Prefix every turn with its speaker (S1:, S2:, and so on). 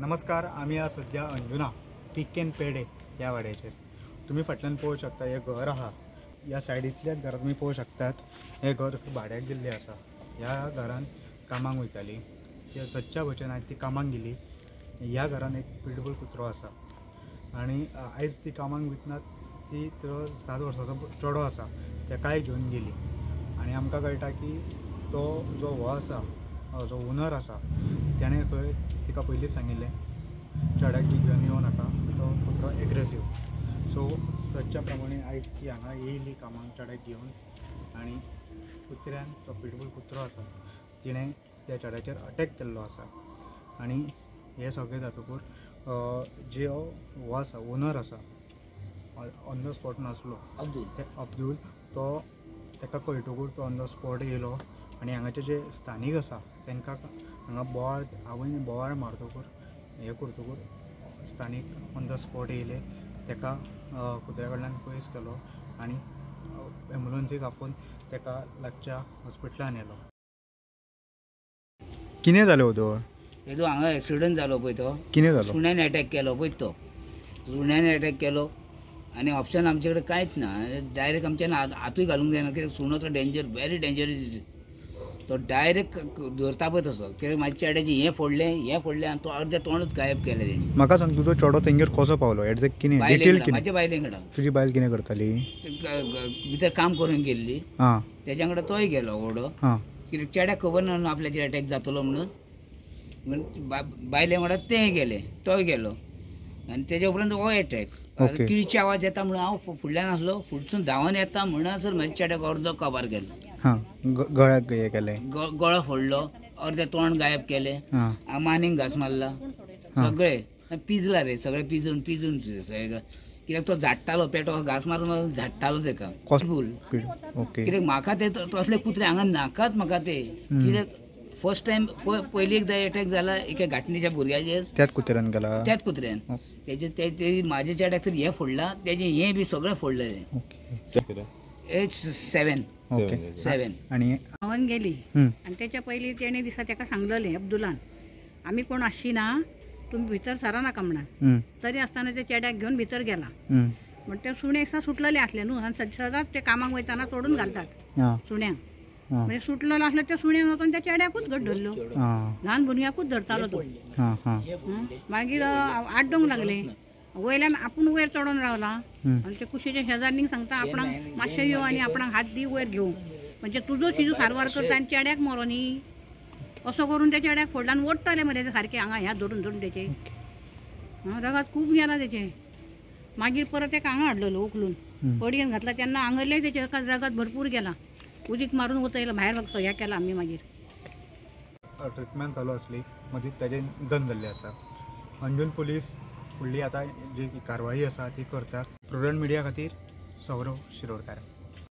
S1: नमस्कार, आमी आज सद्या अंजुना पिकेन पेडे ह्या वाड्याचेर. तुमी फाटल्यान पळोवंक शकता हें घर आहा. ह्या सायडींतल्याच घरांत तुमी पळोवंक शकतात हें घर भाड्याक दिल्लें आसा. ह्या घरान कामाक वयताली, सदच्या भशेन आयज ती कामाक गेली. ह्या घरान एक पिटबूल कुत्रो आसा आनी आयज ती कामाक वयतना ती तो 7 वर्साचो चेडो आसा तेकाय घेवन गेली. आनी आमकां कळटा की तो जो हो आसा, जो ओनर आसा, तेणें खंय तिका पयलींच सांगिल्लें चेड्याक बी घेवन येवं नाका, तो कुत्रो एग्रेसीव. सो सदच्या प्रमाणे आयज ती हांगा येयली कामाक चेड्याक घेवन आनी कुत्र्यान, तो पिटबूल कुत्रो आसा, तिणें त्या चेड्याचेर अटॅक केल्लो आसा. आनी हें सगळें जातकूर जे हो आसा ओनर आसा ऑन the spot नासलो, ते अब्दूल, तो ताका कळटकूच तो ऑन the spot येयलो आनी हांगाचे जे स्थानीक आसा तांकां हांगा बोवाळ, आवयन बोवाळ मारतकूर हें करतकूर स्थानीक ऑन the spot येयले, ताका कुत्र्या कडल्यान पयस केलो आनी एम्बुलन्सीक आपोवन ताका लागच्या हॉस्पिटलान व्हेलो. कितें जालें वोदोळ?
S2: हेजो हांगा एक्सिडंट जालो पळय, तो
S1: कितें जालो?
S2: सुण्यान अटॅक केलो पळय, तो सुण्यान अटॅक केलो आनी ऑप्शन आमचे कडेन कांयच ना. डायरेक्ट आमच्यान हातूय घालूंक जायना, कित्याक सुणो तो डेंजर, व्हेरी डेंजरस. तो डायरेक्ट धरता पळय तसो, कित्याक म्हाज्या चेड्याचें हें फोडलें, हें फोडलें आनी तो अर्दें तोंडूच गायब केलें तेणी.
S1: म्हाका सांग, तुजो चेडो तेंगेर कसो पावलो? एडझॅक्ट कितें डिटेल कितें?
S2: म्हाज्या बायले कडेन.
S1: तुजी बायल कितें करताली?
S2: भितर काम करून गेल्ली, तेज्या वांगडा तोय गेलो वडो. कित्याक चेड्याक खबर ना न्हू आपल्याचेर अटॅक जातलो म्हणून, बायले वांगडा तें गेलें, तोय गेलो आनी तेज्या उपरांत हो अटॅक. किळचे आवाज येता म्हणून हांव फुडल्यान आसलो, फुडसून धांवन येता म्हणसर म्हाज्या चेड्याक अर्दो कबार केलो.
S1: गळ्याक हें केलें,
S2: गळो फोडलो, अर्दें तोंड गायब केलें, मानीक घांस मारला, सगळें पिजला रे, सगळें पिजून पिजून. कित्याक तो झाडटालो, पेटो घांस मारून मारून झाडटालो तेका. फूल कित्याक म्हाका ते तसले कुत्रे हांगा नाकात म्हाका ते. कित्याक फर्स्ट टायम पयली एकदां अटॅक जाला एका घाटणीच्या भुरग्याचेर,
S1: त्याच कुत्र्यान केला,
S2: त्याच कुत्र्यान. तेजे म्हाजे चेड्याक तर हें फोडलां, तेजें हें बी सगळें फोडलें. H7 7.
S1: आनी
S3: धांवन गेली आनी तेच्या पयलीं तेणें दिसा तेका सांगलेलें अब्दुलान, आमी कोण आसची ना, तुमी भितर सरा नाका म्हणून. तरी आसतना ते चेड्याक घेवन भितर गेला. म्हण ते सुणे दिसा सुटलेले आसले न्हू, आनी सदांच ते कामाक वयतना सोडून घालतात सुण्यांक. म्हणजे सुटलेलो आसलो त्या सुण्यान वचून त्या चेड्याकूच घट धरलो, ल्हान भुरग्याकूच धरतालो तो. मागीर आड्डोंक लागले, वयल्यान आपूण वयर चडोन रावला आनी ते कुशीच्या शेजाऱ्यांक सांगता आपणाक मातशें यो आनी आपणाक हात दी वयर घेवंक, म्हणजे तुजो शिजू सारवार करता आनी चेड्याक मरो न्ही, असो करून त्या चेड्याक फोडला आनी ओडटाले मरे ते सारके हांगा ह्या धरून धरून तेचे रगात खूब गेला तेचे. मागीर परत तेका हांगा हाडलेलो उखलून पडयेन घातला, तेन्ना आंगरले तेचे रगात भरपूर गेला, उदीक मारून वतयला भायर फक्त हें केला आमी. मागीर
S1: ट्रिटमेंट चालू आसली, मदींच ताजें निधन जाल्लें आसा. अंजून पुलीस फुडली आतां जी कारवाई आसा ती करतात. प्रुडंट मिडिया खातीर सौरव शिरोडकार.